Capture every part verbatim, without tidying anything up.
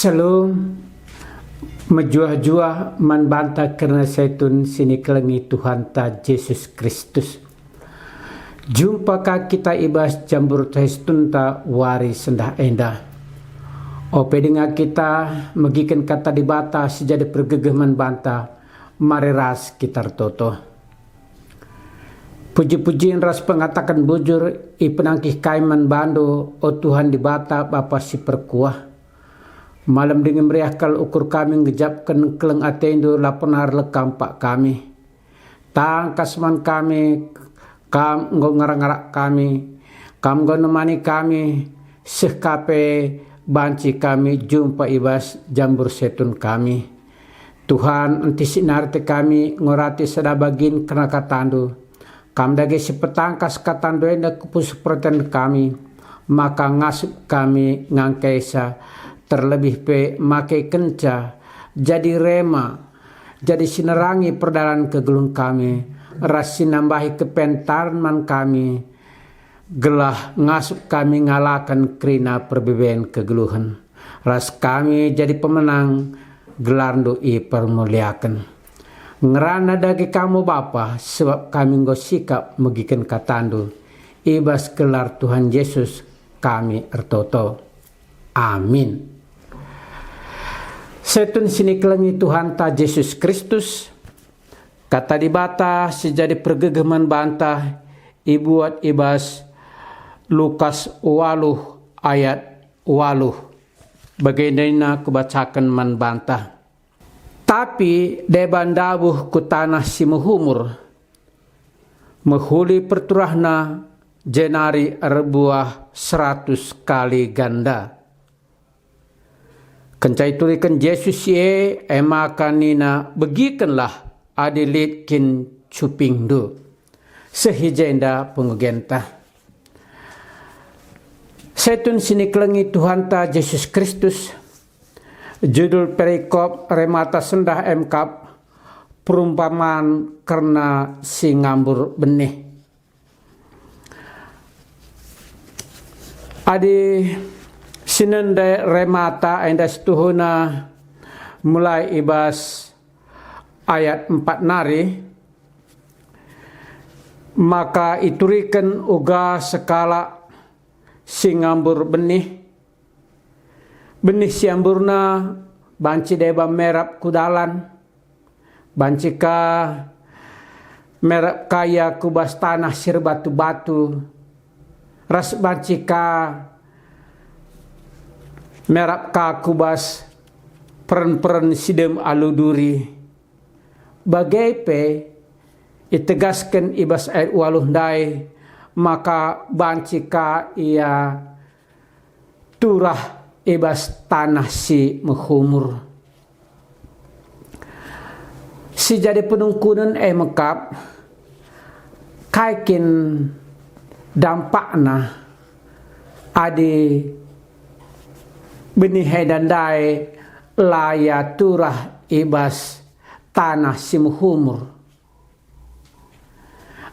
Shalom. Mejuah-juah man banta kerna setun si nikelengi Tuhanta Jesus Kristus. Jumpa ka kita i bas jambur tahi setunta wari sendah enda. Ope denga kita megiken kata Dibata si jadi pergegeh man banta, mari ras kita ertoto. Puji-pujin ras pengataken bujur ipenangkih kai man bandu, o Tuhan Dibata, Bapa si perkuah. Malem dage meriah kal ukur kami ngejapken keleng atendu, la pernah erleka empak kami. Tangkas man kami, kam enggo ngarak-ngarak kami, kam enggo nemani kami, seh ka pe banci kami jumpa i bas jambur setun kami. Tuhan, entisik nari ate kami, ngorati sada bagin kerna katandu. Kam dage si petangkas katandu enda ku pusuh perten kami, maka ngasup kami ngangkaisa, terlebih pe makekenca jadi rema, jadi si nerangi perdalan kegeluhen kami, ras si nambahi kepentaren man kami, gelah ngasup kami ngalaken kerina perbeben kegeluhen, ras kami jadi pemenang, gelarndu ipermuliaken. Ngerana dage kam, o Bapa, sebab kami enggo sikap megiken katandu. I bas gelar Tuhan Jesus kami ertoto. Amin. Setun si nikelengi Tuhanta Jesus Kristus, kata Dibata si jadi pergegeh man banta ibuat i bas Lukas waluh ayat waluh. Bagenda nina kubacaken man banta. Tapi deba ndabuh ku taneh si mehumur, mehuli perturahna, jenari erbuah seratus kali ganda. Kenca ituriken Jesus si e, e maka nina, "Begikenlah adi lit kin cupingndu." Seh i jenda pengogenta. Setun si nikelengi Tuhanta Jesus Kristus, judul perikop remata sendah e mekap perumpaman kerna si ngambur benih. Adi sinende remata enda situhuna mulai i bas ayat empat nari, maka ituriken uga sekalak si ngambur benih. Benih si amburna banci deba merap ku dalan, banci ka merap ka ia ku bas taneh si erbatu-batu, ras banci ka merap ka ku bas peren-peren si dem alu duri. Bage pe itegasken i bas ayat waluh ndai maka banci ka ia turah i bas taneh si mehumur. Si jadi penungkunen e mekap, kai kin dampakna adi benih enda ndai la ia turah i bas taneh si mehumur?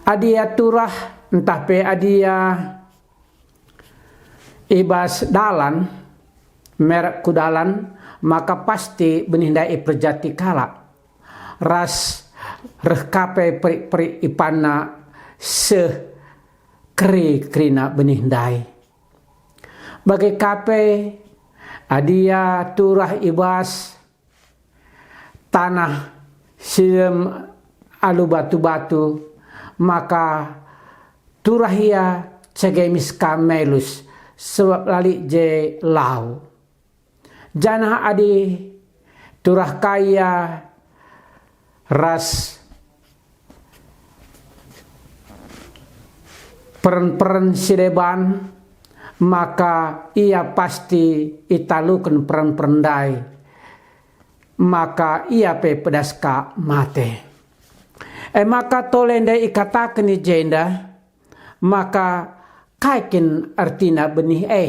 Adi ia turah ntah pe adi ia i bas dalan, merap ku dalan, maka pasti benih ndai iperjati kalak, ras reh ka pe perik-perik ipanna seh keri-kerina benih ndai. Bage ka pe, adi ia turah i bas taneh si dem alu batu-batu, maka turah ia cege mis ka melus, sebab la lit je lau. Janah adi turah ka ia ras peren-peren si deban, maka ia pasti italuken peren-peren ndai, maka ia pe pedas ka mate. E maka tole ndai ikataken i jenda, maka kai kin ertina benih e?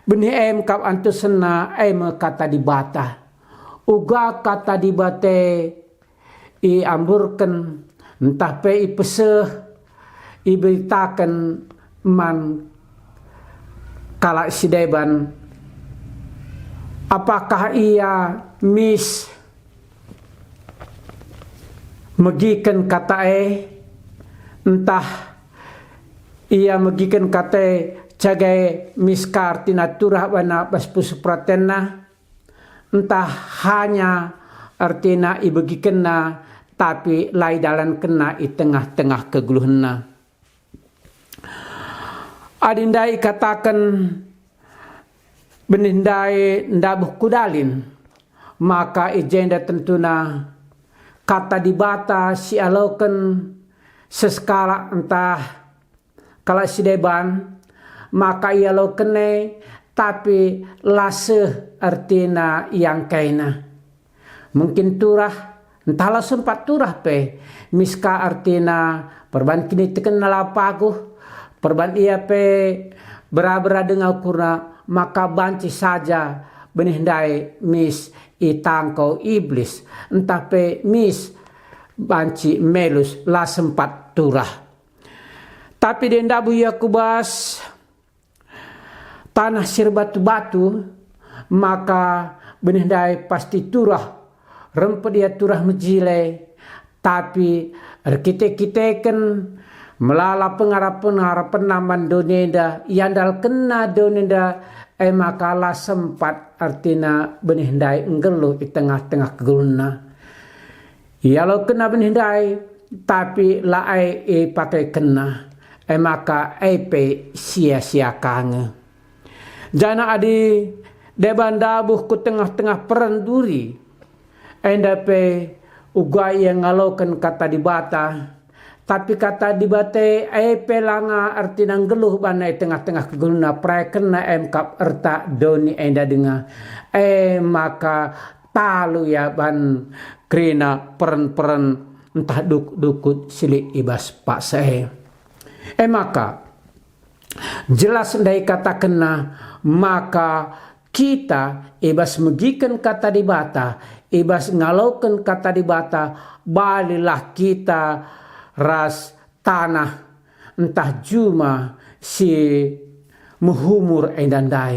Benih e me kap antusenna, e me Kata Dibata. Uga Kata Dibata e iamburken, ntah pe ipeseh, iberitaken man kalak si deban, Apakah ia mis megiken kata e, ntah ia megiken kata e jagai mis ka ertina turah bana bas pusuh peratenna, ntah hanya ertina ibegikenna tapi la idalankenna i tengah-tengah kegeluhenna. Adi ndai ikataken benih ndai ndabuh ku dalin, maka i jenda tentuna kata Dibata si ialoken sekalak ntah kalak si deban, maka ialoken e, tapi la seh ertina iangkaina. Mungkin turah, ntah la sempat turah pe, mis ka ertina perban kinitekenna la paguh, perban ia pe bera-bera denga ukurna, maka banci saja benih ndai mis itangko Iblis, ntah pe mis banci melus la sempat turah. Tapi adi ndabuh ia ku bas tanah si erbatu-batu, maka benih ndai pasti turah, rempet ia turah mejile, tapi erkite-kiteken melala pengarapen-arapenna man doni enda, iandalkenna doni enda, e maka la sempat ertina benih ndai nggeluh i tengah-tengah kegeluhenna. Ialokenna benih ndai, tapi la e ipakekenna, e maka e pe sia-sia ka nge. Janah adi deba ndabuh ku tengah-tengah peren duri, enda pe uga ia ngaloken kata Dibata, tapi kata Dibata e pe langa ertina nggeluh bana i tengah-tengah kegeluhna, perayakenna e me kap erta doni enda denga, e maka talu ia ban kerina peren-peren ntah dukut-dukut si lit i bas paksa e. E maka, jelas ndai ikatakenna maka kita i bas megiken Kata Dibata, i bas ngaloken Kata Dibata, balilah kita ras tanah ntah juma si mehumur enda ndai.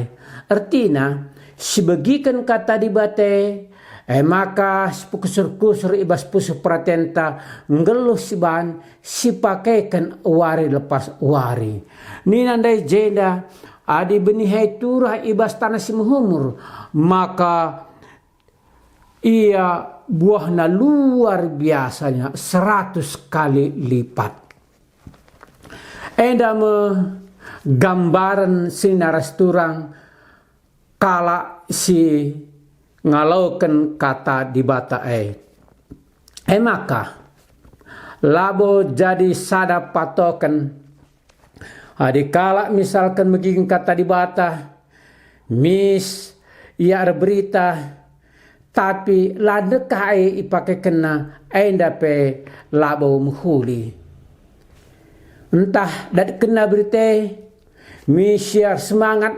Ertina, sibegiken Kata Dibata e, e maka sipekusur-kusur i bas pusuh peratenta nggeluh siban sipakeken wari lepas wari. Nina ndai jenda, adi benih e turah i bas tanah si mehumur, maka ia buahna luar biasa, seratus kali lipat. Enda me gambaren si naras turang kalak si ngaloken Kata Dibata e. E maka, labo jadi sada patoken adi kalak misalken megiken Kata Dibata, mis ia erberita, tapi la ndekah e ipakekenna, enda pe labo mehuli. Ntah datkenna berita e, mis ia ersemangat,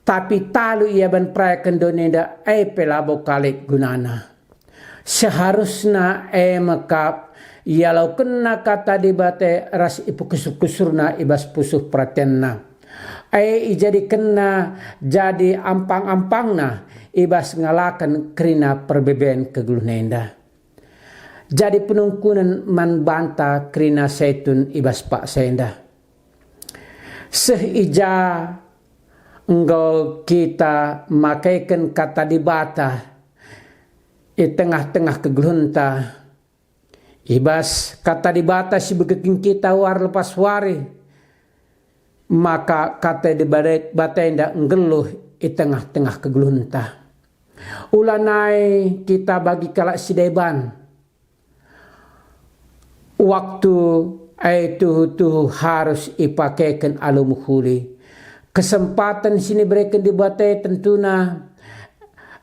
tapi talu ia ban perayaken doni enda, e pe labo ka lit gunana. Seharusna e me kap ialokenna Kata Dibata ras ipekusur-kusurna i bas pusuh peratenna. E ijadikenna jadi ampang-ampangna i bas ngalaken kerina perbeben kegeluhen enda. Jadi penungkunen man banta kerina setun i bas paksa enda. Seh i ja enggo kita makeken Kata Dibata i tengah-tengah kegeluhenta, i bas Kata Dibata si ibegiken kita wari lepas wari, maka Kata Dibata enda nggeluh i tengah-tengah kegeluhenta. Ulanai kita bagi kalak si deban. Waktu e tuhu-tuhu harus ipakeken alu mehuli. Kesempaten si nibereken Dibata e tentuna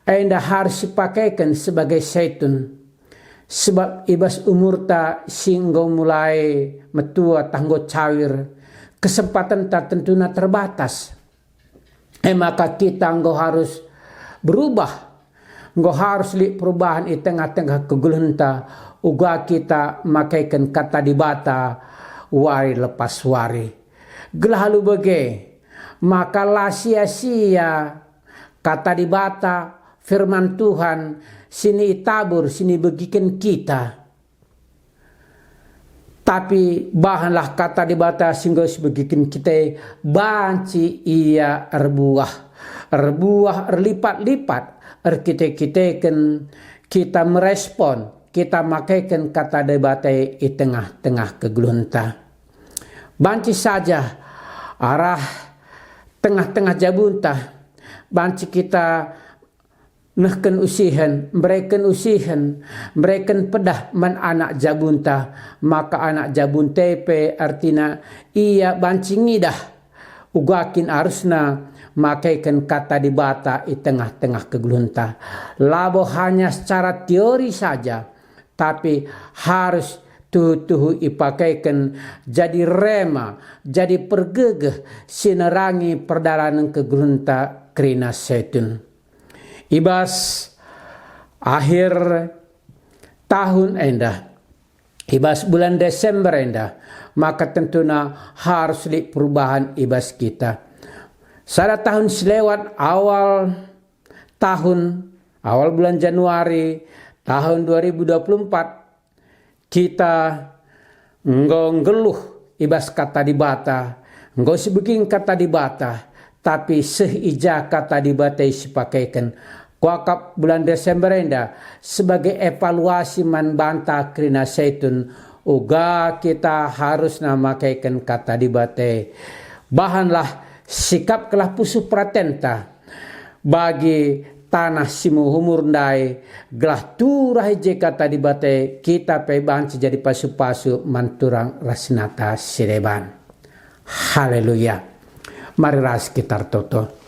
enda harus sipakeken sebagai setun. Sebab i bas umurta si enggo mulai metua tah enggo cawir, kesempatenta tentuna terbatas. E maka kita enggo harus berubah, enggo harus lit perubahan i tengah-tengah kegeluhenta, uga kita makeken Kata Dibata wari lepas wari. Gelah alu bage, maka la sia-sia Kata Dibata, firman Tuhan, si nitabur, si nibegiken kita. Tapi bahanlah Kata Dibata si enggo sibegiken kita banci ia erbuah, erbuah erlipat-lipat, erkite-kiteken kita merespon, kita makeken Kata Dibata i tengah-tengah kegeluhenta. Banci saja arah tengah-tengah jabunta, banci kita nehken usihen, mbereken usihen, mbereken pedah man anak jabunta, maka anak jabunta pe ertina ia banci ngidah. Uga kin arusna makeken Kata Dibata i tengah-tengah kegeluhenta, labo hanya secara teori saja, tapi harus tuhu-tuhu ipakeken jadi rema, jadi pergegeh si nerangi perdalanen kegeluhenta kerina setun. I bas akhir tahun enda, i bas bulan Desember enda, maka tentuna harus lit perubahan i bas kita. Sada tahun si lewat, awal tahun, awal bulan Januari tahun dua ribu dua puluh empat, kita enggo nggeluh i bas Kata Dibata, enggo sibegiken Kata Dibata, tapi seh i ja Kata Dibata sipakeken. Kuakap bulan Desember enda sebagai evaluasi man banta kerina setun, uga kita harus namakeken Kata Dibata. Bahanlah, sikapkenlah pusuh peratenta bagi tanah si muhumur ndai, gelah turah i je Kata Dibata, kita pe banci jadi pasu-pasu man turang ras nata si deban. Haleluya. Mari ras kita ertoto.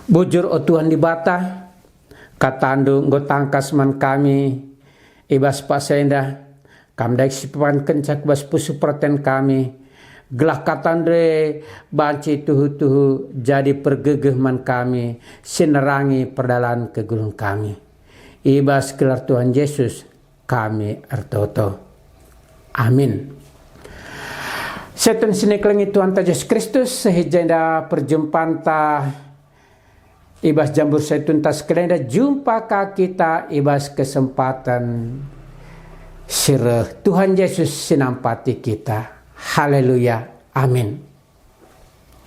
Bujur, o Tuhan Dibata, KataNdu enggo tangkas man kami i bas paksa enda. Kam ndai sipadankenca ku bas pusuh peraten kami, gelah KataNdu e banci tuhu-tuhu jadi pergegeh man kami, si nerangi perdalanen kegeluhen kami. I bas gelar Tuhan Yesus kami ertoto. Amin. Setun si nikelengi Tuhanta Jesus Kristus, seh i jenda perjumpanta i bas jambur setun ta sekalenda, jumpa ka kita i bas kesempaten si reh. Tuhan Yesus si nampati kita. Haleluya. Amin.